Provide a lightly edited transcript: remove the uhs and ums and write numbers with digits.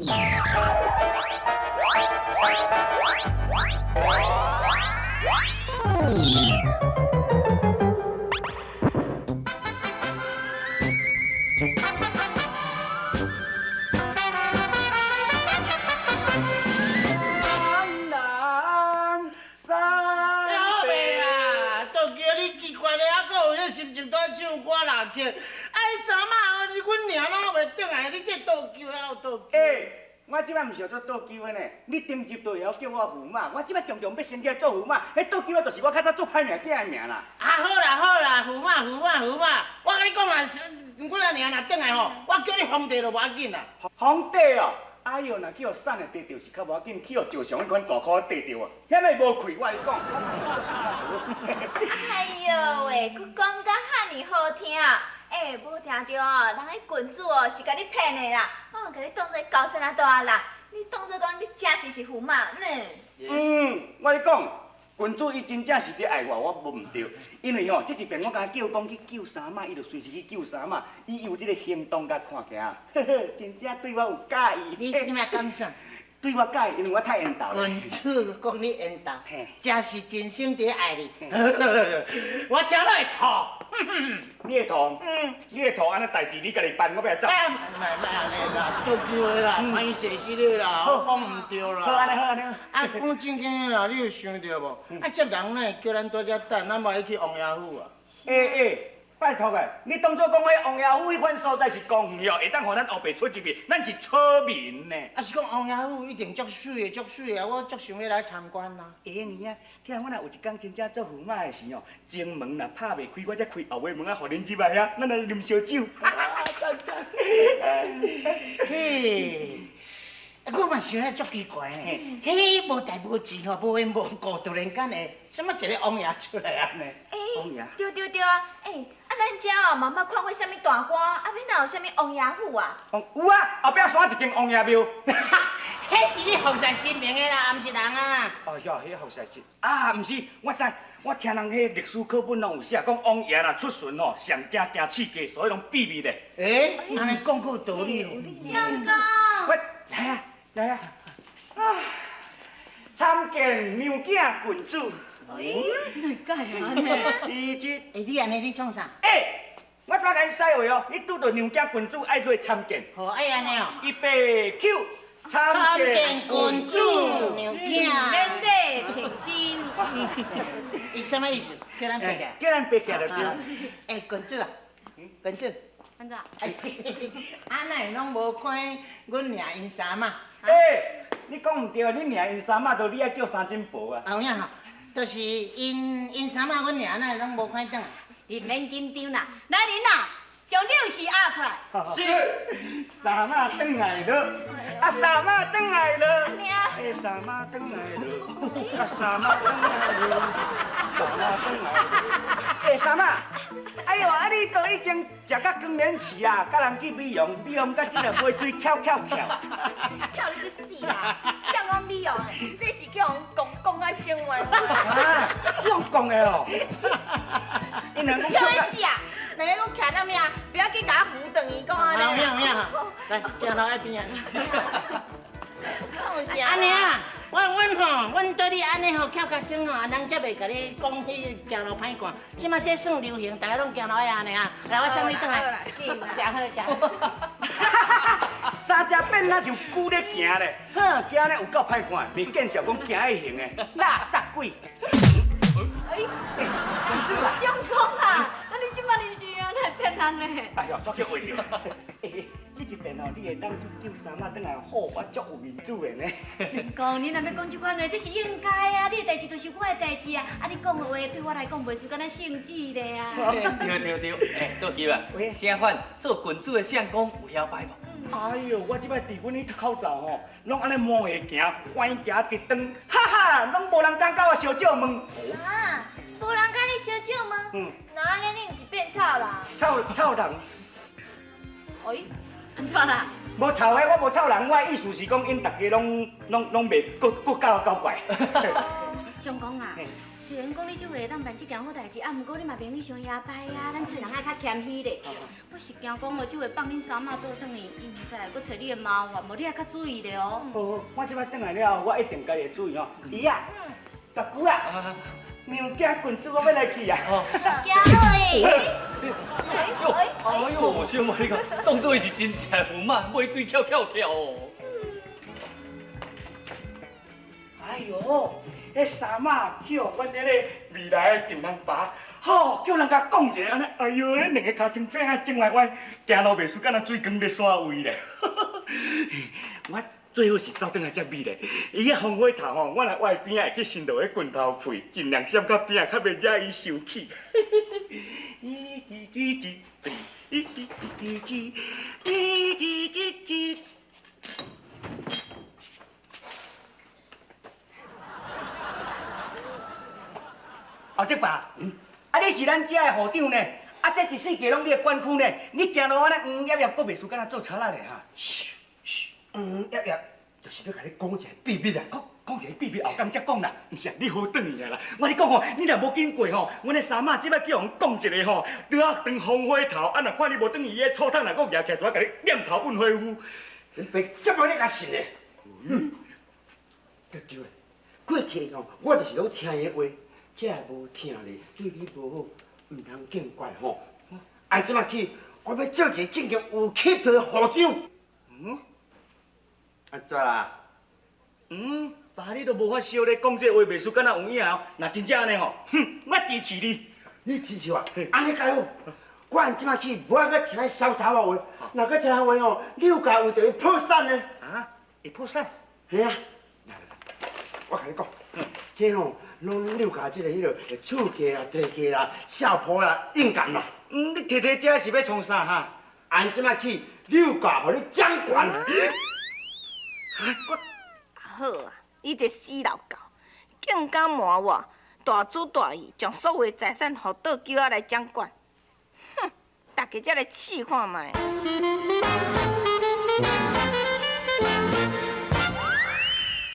老爸啦，都叫你奇怪咧，还阁有彼心情在唱歌啦曲。哎，三仔，阮娘拢袂转来，你这倒勼还有倒勼？欸，我这摆毋是做倒勼的呢，你顶集就会晓叫我驸马，我这摆常常欲升起来做驸马，彼倒勼的就是我较早做歹命囝的名啦。啊，好啦好啦，驸马驸马驸马，我共你讲啦，阮阿娘若转来吼，我叫你皇帝都无要紧啦。皇帝哦，哎哟，若去予送的缀著是较无要紧，去予石像彼款大箍缀著啊，遐个无气，我共你讲，我哎哟喂，阁讲甲遐尔好听。欸，无听著哦，人彼郡主哦是共你骗的啦，哦，共你当做高山仔大人，你当做讲你真实是驸马呢？嗯，我共你讲，郡主伊真正是伫爱我，我无毋对，因为吼，这一遍我共伊叫讲去救三妈，伊就随时去救三妈，伊有这个行动佮看起来，呵呵，真正对我有佮意。你这摆讲啥？对我佮意，因为我太缘投。郡主讲你缘投，真是真心伫爱你。我听了会吐。你会吐？嗯。你会吐，按呢代志你家己办，我欲来走。哎，莫莫按呢啦，倒勼的啦，歹势死你啦，我讲毋对啦。好，按呢好，按呢好。啊，讲正经的啦，你有想著无？啊，这人哪会叫咱蹛遮等，咱嘛爱去王爷府啊？欸欸，拜托的，你当作讲彼王爷府彼款所在是公园哦，会当予咱乌白出入去，咱是草民呢。啊，是讲王爷府一定足媠的，足媠的，我足想欲来参观啦。会用啊，听我若有一工真正做驸马的时哦，前门若拍袂开，我才开后尾门仔，予恁入来遐，咱来啉烧酒。哈哈，赞赞。嘿，我嘛想咧足奇怪呢，彼无代无志吼，无缘无故，突然间会，啥物一个王爷出来按呢？王爷？对对对啊！欸，啊咱遮哦，嘛毋捌看过啥物大官，啊欲哪有啥物王爷府啊？有啊，后壁山一间王爷庙。彼是你服侍神明的啦，毋是人啊。哎呀，彼服侍神啊，毋是，我知，我听人彼历史课本拢有写，讲王爷若出巡吼，上惊惊刺客，所以拢秘密的。欸，按呢讲阁有道理哦。相公。喂，来啊，来啊，啊，参见娘囝郡主。哎，哪会按呢？伊这，欸，你按呢你创啥？欸，我拄共𪜶使话哦，你拄著娘囝郡主爱来参见。好，爱按呢哦。预备起，参见郡主娘囝。免礼平身。伊啥物意思？叫咱爬起来。叫咱爬起来就对。欸，郡主啊，郡主。按怎？啊，哪会拢无看阮娘𪜶三妈？欸，你讲毋对啊！恁娘𪜶三妈，就你爱叫三珍婆啊。啊，有影吼，就是𪜶𪜶三妈，阮娘哪会拢无看转来？你免紧张啦，来人啦，将柳氏押出来。是。三妈转来了，啊，三妈转来了。欸，三妈转来了，啊，三妈转来了，三妈转来了。欸，三妈，哎哟，啊，你都已经食甲更年期啊，佮人去美容，美容到这个买水翘翘翘。翘你去死啦！谁讲美容的？这是叫人讲讲啊种话。啊，叫人讲的哦。笑欲死啊！两个拢徛踮遐，不要去共我扶转去，讲按呢。有影有影，来，行路爱边啊。创啥？按呢啊，我阮吼，阮对你按呢吼，翘较种吼，人才袂共你讲彼行路歹看。这马这算流行，大家拢行路爱按呢啊。来，我送你转来。食好食好。三只变若像龟咧行咧，哼，行咧有够歹看，袂见笑讲行彼型的，垃圾鬼。哎，相公啊，啊你这摆啉是按呢骗人咧？哎哟，我叫画著。欸，这一遍哦，你会当去救三妈转来，好，我足有面子的呢。相公，你若欲讲这款话，这是应该啊！你的代志就是我的代志啊！啊，你讲的话对我来讲袂输敢若圣旨咧啊！对对对，欸，倒勼啊，啥款做郡主的相公有晓摆无？哎哟，我这摆伫阮彼口罩吼，拢按呢摸下行，欢行直转，哈哈，拢无人敢佮我相借问。啊，无人佮你相借问？嗯。那按呢，你毋是变臭人？臭臭人。哎，按怎啦？无臭的，我无臭人，我的意思是讲，𪜶逐家拢拢拢袂阁阁佮我搞怪。相公啊，雖然講你這會當辦這件好代誌，啊，毋過你嘛袂用去傷牙歹啊，咱做人愛較謙虛咧。我是驚講哦，這會放恁三媽倒轉去，伊毋知閣揣你的麻煩，無你愛較注意咧哦。好好，我這擺轉來了後，我一定家己會注意哦。姨啊，大姑啊，娘家郡主我欲來去啊。行落去。哎呦，小妹，你看，當作伊是真正駙馬，尾水翹翹翹哦。哎喲，彼三媽叫阮這個未來的丈人爸，吼，叫人共講一下按呢，哎喲，彼兩个尻槍柄仔前歪歪，行路袂輸，敢若水管欲徙位咧。我最好是走轉來遮美咧，伊彼風火頭吼，我若倚邊仔會去伸落彼拳頭皮，盡量閃較邊仔，較袂惹伊生氣。咦吱吱吱，咦吱吱吱，咦吱吱吱。后叔爸，啊你是咱遮的户長呢，啊這一世界攏你的管區呢，你行路按呢黃葉葉，閣袂輸敢若做賊仔咧哈？噓噓，黃葉葉，就是欲共你講一个秘密啊！講講一个秘密後港才講啦，毋是啊，你好轉去啊啦！我跟你講吼，你若無緊過吼，阮的三媽這擺叫人講一个吼，拄仔當風火頭，啊若看你無轉去，彼醋桶若閣舉起來，就愛共你念頭運火夫。恁爸這麼你共信的？嗯，對對，過去吼，我就是攏聽伊的話。這無疼咧，對你無好，毋通見怪吼。按這擺起，我欲做一个正經有氣魄的戶長。嗯？按怎啦？嗯，爸你都無法燒咧，講這話袂輸敢若有影哦。若真正按呢吼，哼，我支持你。你支持我？按呢較好。我按這擺起，無愛閣聽彼騷查某話。若閣聽話吼，柳家為著會破產呢。啊？會破產？嘿啊。來來來，我共你講，這吼。攏柳家這个彼落厝價啦、地價啦、下坡啦，應干啦。嗯，你提提這是欲創啥哈？按這擺起，柳家予你掌權。我好啊，你這死老狗，竟敢瞞我，大主大意，將所有的財產予倒勼仔來掌管。哼，大家才來試看覓。